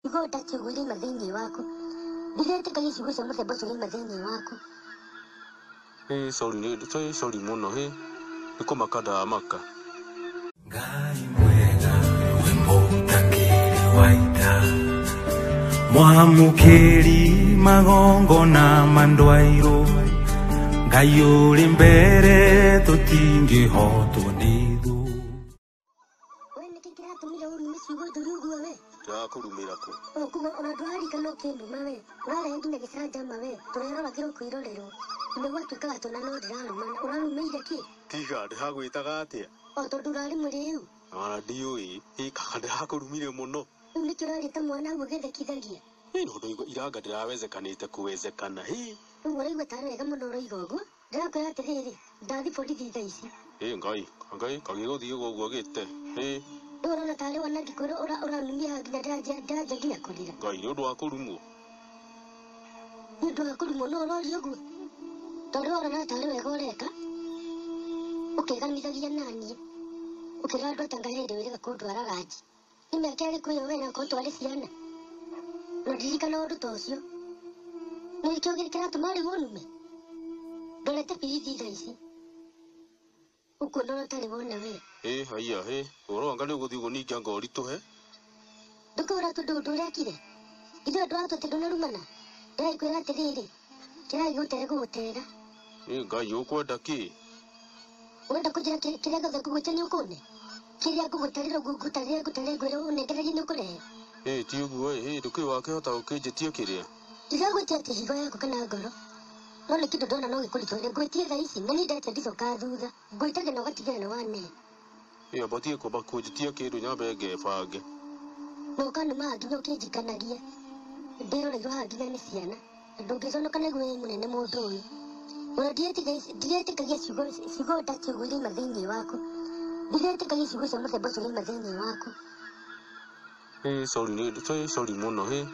Ciugo ndaciugo iraima thĩinĩ waku. Ndiretĩkagia ciugo cia mũthemba ũcio iraima thĩinĩ waku. Ĩ sorry nĩ sorry mũno hĩ nĩ kũmaka ndamaka. Ngai mwega wĩ mũtangĩri wa ita mwamũkĩri magongona ma ndwairũ Ngai ũrĩ mbere tũtingĩhotwo nĩ thũ. We nĩkĩ kĩratũmire ũrume ciugo njũru ũguo we? Ndĩrakũrumĩra kũ? Ũkuga ona ndũraririkana ũkĩnduma we. Ũrarehe nginya gĩcanjama we. Tũreroragĩrwo kwĩrorerwo. Nĩ gwatuĩkaga tũna no ndĩrarumana. Ũrarumĩire kĩ? Tiga ndĩragwĩtaga atĩa? O tondũ ũrarĩ mũrĩu. Ona ndiũĩ ĩ kaka ndĩrakũrumire mũno. Rĩu nĩkĩ ũraria ta mwana ũguo ũgĩthekithagia? Ĩ no ndaigua iranga ndĩrawezekanĩte kũwezekana hĩ. Rĩu ũraigua tarĩ wega mũno ũroiga ũguo? Ndĩrakwĩra atĩrĩrĩ, ndathi borithi thaa ici. Ĩ Ngai Ngai kagĩgũthiĩ ũguo gĩte hĩ. Rĩu ũrona tarĩ wona ngĩkwĩra ũranumia nginya ndĩranjia nginya kũrĩra. Ngai nĩ ũndũ wa kũrumwo. Nĩ ũndũ wa kũrumwo no ũroria ũguo? Tondũ ũrona tarĩ wega ũreka, ũkĩganithagia naniĩ, ũkĩra andũ atanga hĩndĩ wĩrĩga kũndwara ranji. Nĩ mĩaka ĩrĩkũ ĩyo we na korwo twarĩ ciana? Na ndirikana ũndũ ta ũcio. Nĩkĩo kĩratũma rĩu ũnume? Ndorete birithi thaa ici. Ũkuona ũrĩa ũtarĩ wona we. Ĩ haiya hĩ ũhoro wanga nĩ ũgũthiĩ ũguo ningĩ anga ũritũhe. Ndũkĩũra tondũ ũndũ ũrekire? Ithuĩ andũ atũ atĩ ndũnarumana? Ndĩrakwĩra atĩrĩrĩ, kĩragĩgũtera gũgũtera. Ĩ Ngai ũkwenda kĩ? Ũrenda kũnjĩra kĩrĩa gĩothe ngũgwĩtia nĩ ũkũne? Kĩrĩa ngũgũtarĩra ũguo ngũtarĩre ngũtarĩre ngwĩre ũnengererie nĩ ũkũrehe? Ĩ ti ũguo ĩ hĩ ndũkĩũĩ wakĩhota gũkĩnjĩtia kĩrĩa? Ndiragwĩtia atĩ higo yaku kana ngoro. No nĩ kĩndũ ndona no gĩkũritũhĩre ngwĩtie thaa ici na niĩ ndetia ndicokaga thutha. Ngwĩtagia na ũgatigĩrĩra nĩ wane. Ĩ amba ũtige kwamba kũnjĩtia kĩndũ nyambe ngebange. Na ũkanumaga nginya ũkĩnjikanagia. Ndĩroreirwo haha nginya nĩ ciana. Ndũngĩconoka nĩguo wĩ mũnene mũndũ ũyũ. Ona ndiretĩkagia ciugo ciugo ndaciugo iraima thĩinĩ waku. Ndiretĩkagia ciugo cia mũthemba ũcio iraima thĩinĩ waku. Ĩ sorry nĩ sorry mũno hĩ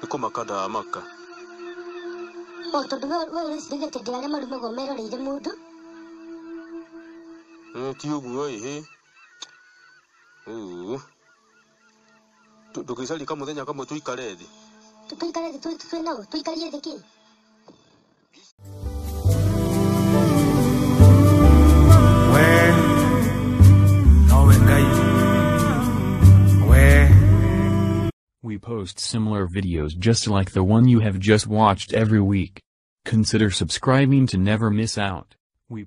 nĩ kũmaka ndamaka. O tondũ we ũreciragia atĩ ndĩ arĩa marumagwo meroreire mũndũ? Ĩ ti ũguo ĩ hĩ. Ndũgĩcarie kamũthenya kamwe tũikare thĩ. Tũikare thĩ twĩ nao? Tũikarie thĩ kĩ? We nowe Ngai we. We post similar videos just like the one you have just watched every week. Consider subscribing to never miss out. We